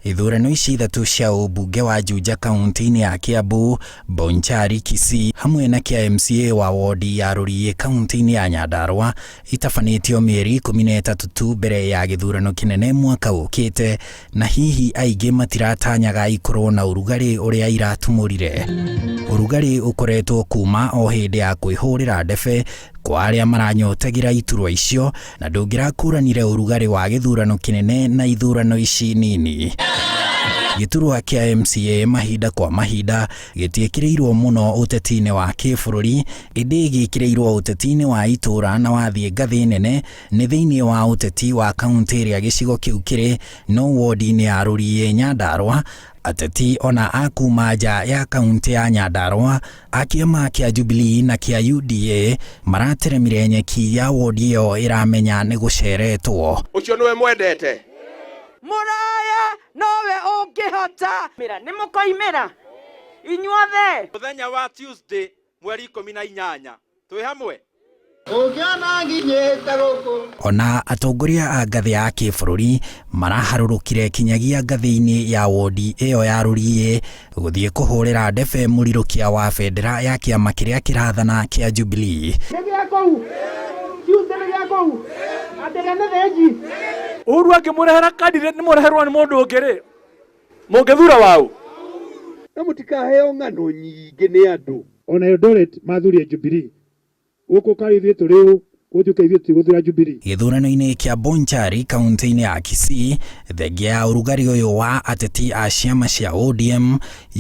Ithurano ici ithatũ cia ũmbunge wa Juja kaunti-inĩ ya Kiambu, Bonchari Kisii hamwe na kĩa MCA wa wodi ya Rũriĩ kaunti-inĩ ya Nyandarua itabanĩtio mĩeri 13 tu mbere ya gĩthurano kĩnene mwaka ũkĩte, na hihi aingĩ matiratanyaga ikorwo na ũrugarĩ ũrĩa iratumũrire. Ũrugarĩ ũkoretwo kuma o hĩndĩ ya kwĩhũrĩra ndebe kwa arĩa maranyotagĩra iturwa icio, na ndũngĩrakũranire ũrugarĩ wa gĩthurano kĩnene na ithurano ici nini. Gĩturwa kĩa MCA mahinda kwa mahinda gĩtiĩkĩrĩirwo mũno ũteti-inĩ wa kĩbũrũri, ĩndĩ gĩkĩrĩirwo ũteti-inĩ wa itũũra na wathiĩ ngathĩ nene nĩ thĩinĩ wa ũteti wa kaunti ĩrĩa gĩcigo kĩu kĩrĩ, no wodi-inĩ ya Rũriĩ Nyandarua, ateti ona a kuma nja ya kaunti ya Nyandarua a kĩama kĩa Jubilee na kĩa UDA marateremire nyeki ya wodi ĩyo ĩramenya nĩ gũceretwo. Ũcio nĩwe mwendete. Mũraya nowe ũngĩhota. Nĩ mũkoimĩra inyuothe. Mũthenya wa Tuesday mweri 18 twĩ hamwe. Ona atongoria a ngathĩ ya kĩbũrũri maraharũrũkire kinyagia ngathĩ-inĩ ya wodi ĩyo ya Rũriĩ gũthiĩ kũhũrĩra ndebe mũrirũkia wa bendera ya kĩama kĩrĩa kĩrathana kĩa Jubilee. Uhuru angĩmũrehera candidate nĩ mũreherwo nĩ mũndũ ũngĩ rĩ, mũngĩthura waũ? Na mũtikaheo ng'ano nyingĩ nĩ andũ. Ona Eldoret mathurie Jubilee, gũkũ karĩ ithuĩ tũrĩ ũ gũtuĩka ithuĩ tũtigũthura Jubilee. Gĩthurano-inĩ kĩa Bonchari kaunti-inĩ ya Kisii, thengia ya ũrugarĩ ũyũ wa ateti a ciama cia ODM,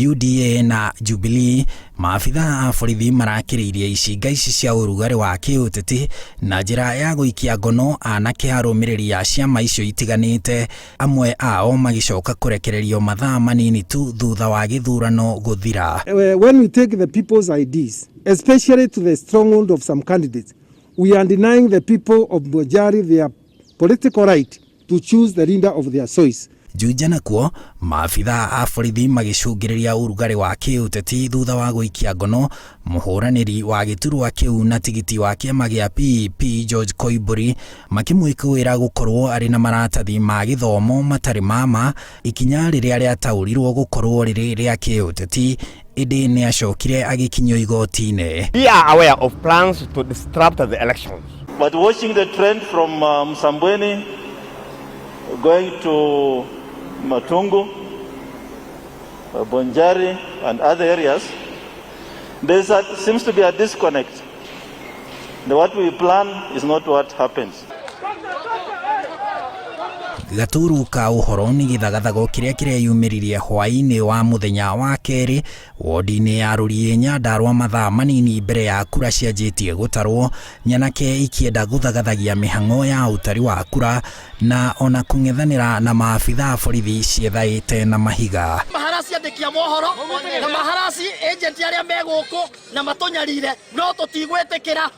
UDA na Jubilee, maabithaa a borithi marakĩrĩirie icinga ici cia ũrugarĩ wa kĩũteti na njĩra ya gũikia ngono anake arũmĩrĩri a ciama icio itiganĩte, amwe ao magĩcoka kũrekererio mathaa manini tu thutha wa gĩthurano gũthira. When we take the people's IDs, especially to the stronghold of some candidates, we are denying the people of Bonchari their political right to choose the leader of their choice. Juja nakuo maabithaa a borithi magĩcũngĩrĩria ũrugarĩ wa kĩũteti thutha wa gũikia ngono mũhũranĩri wa gĩturwa kĩu na tigiti wa kĩama gĩa PEP George Koimbũri, makĩmwĩkũĩra gũkorwo arĩ na maratathi ma gĩthomo matarĩ ma ma, ikinya rĩrĩa rĩataũrirwo gũkorwo rĩrĩ rĩa kĩũteti, ĩndĩ nĩ acokire agĩkinyio igoti-inĩ. We are aware of plans to disrupt the elections. But watching the trend from Msambweni going to Matungu, Bonchari and other areas, there seems to be a disconnect. What we plan is not what happens. Gaturu ka ũhoro nĩ gĩthagathago kĩrĩa kĩreyumĩririe hwaĩ-inĩ wa mũthenya wa kerĩ wodi-inĩ ya Rũriĩ Nyandarua mathaa manini mbere ya kura cianjĩtie gũtarwo, nyanake ikĩenda gũthagathagia mĩhang'o ya ũtari wa kura na ona kũng'ethanĩra na maabithaa a borithi ciethaĩte na mahiga. Maharasi andĩki a mohoro na maharasi agent arĩa me gũkũ na matũnyarire, no tũtigwĩtĩkĩra.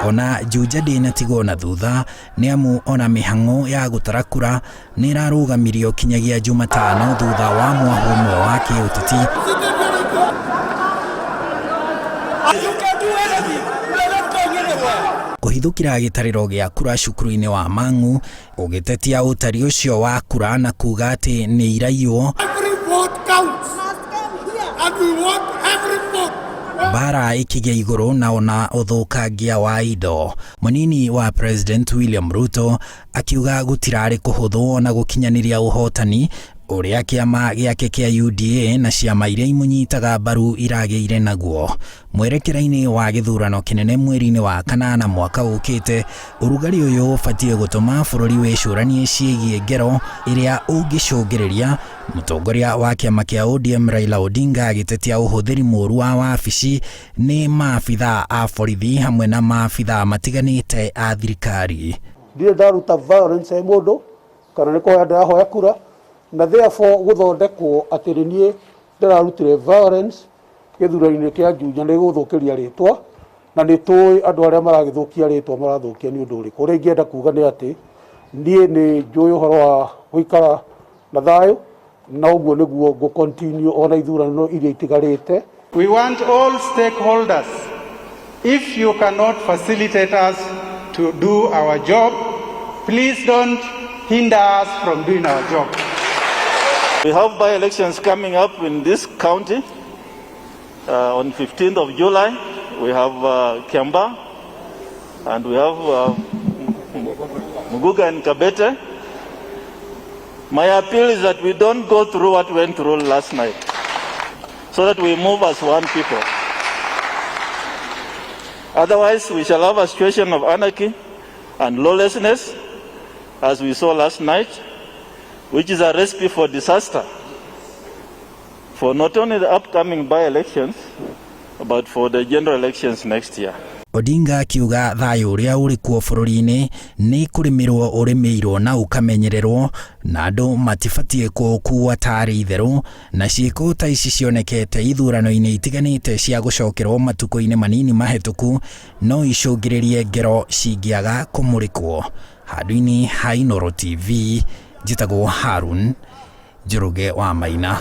Ona Juja ndĩnatigwo na thutha nĩ amu ona mĩhang'o ya gũtara kura nĩ ĩrarũgamirio kinyagia Jumatano thutha wa mwahu ũmwe wa kĩũteti kũhithũkĩra gĩtarĩro gĩa kura cukuru-inĩ wa Mang'u ũgĩtetia ũtari ũcio wa kura na kuga atĩ nĩ iraiywo. Mbara ĩkĩgĩa igũrũ na ona ũthũkangia wa indo. Mũnini wa President William Ruto akiuga gũtirarĩ kũhũthũ ona gũkinyanĩria ũhotani ũrĩa kĩama gĩake kĩa UDA na ciama iria imũnyitaga mbaru iragĩire naguo mwerekera-inĩ wa gĩthurano kĩnene mweri-inĩ wa kanana mwaka ũkĩte. Ũrugarĩ ũyũ ũbatiĩ gũtũma bũrũri wĩcũranie ciĩgiĩ ngero ĩrĩa ũngĩcũngĩrĩria. Mũtongoria wa kĩama kĩa ODM Raila Odinga agĩtetia ũhũthĩri mũũru wa wabici nĩ maabithaa a borithi hamwe na maabithaa matiganĩte a thirikari. Ndirĩ ndaruta violence he mũndũ kana nĩ kũhoya ndĩrahoya kura, na therefore gũthondekwo atĩ nĩ niĩ ndĩrarutire violence gĩthurano-inĩ kĩa Juja nĩ gũthũkĩria rĩtwa, na nĩ tũĩ andũ arĩa maragĩthũkia rĩtwa marathũkia nĩ ũndũ ũrĩkũ. Ũrĩa ingĩenda kuga nĩ atĩ niĩ nĩ njũĩ ũhoro wa gũikara na thayũ, na ũguo nĩguo ngũ continue ona ithurano iria itigarĩte. We want all stakeholders, if you cannot facilitate us to do our job, please don't hinder us from doing our job. We have by-elections coming up in this county. On 15th of July, we have Kiambaa and we have Muguga and Kabete. My appeal is that we don't go through what went through last night, so that we move as one people. Otherwise, we shall have a situation of anarchy and lawlessness, as we saw last night, which is a recipe for disaster for not only the upcoming by-elections, but for the general elections next year. Odinga akiuga thayũ ũrĩa ũrĩ kuo bũrũri-inĩ nĩ kũrĩmĩrwo ũrĩmĩirwo na ũkamenyererwo na andũ matibatiĩ kũũkua tarĩ itherũ, na ciĩko ta ici cionekete ithurano-inĩ itiganĩte cia gũcokerwo matukũ-inĩ manini mahĩtũku no icũngĩrĩrie ngero cingĩaga kũmũrĩkwo. Handũ-inĩ ha Inooro TV, njĩtagwo Harun Njoroge wa Maina.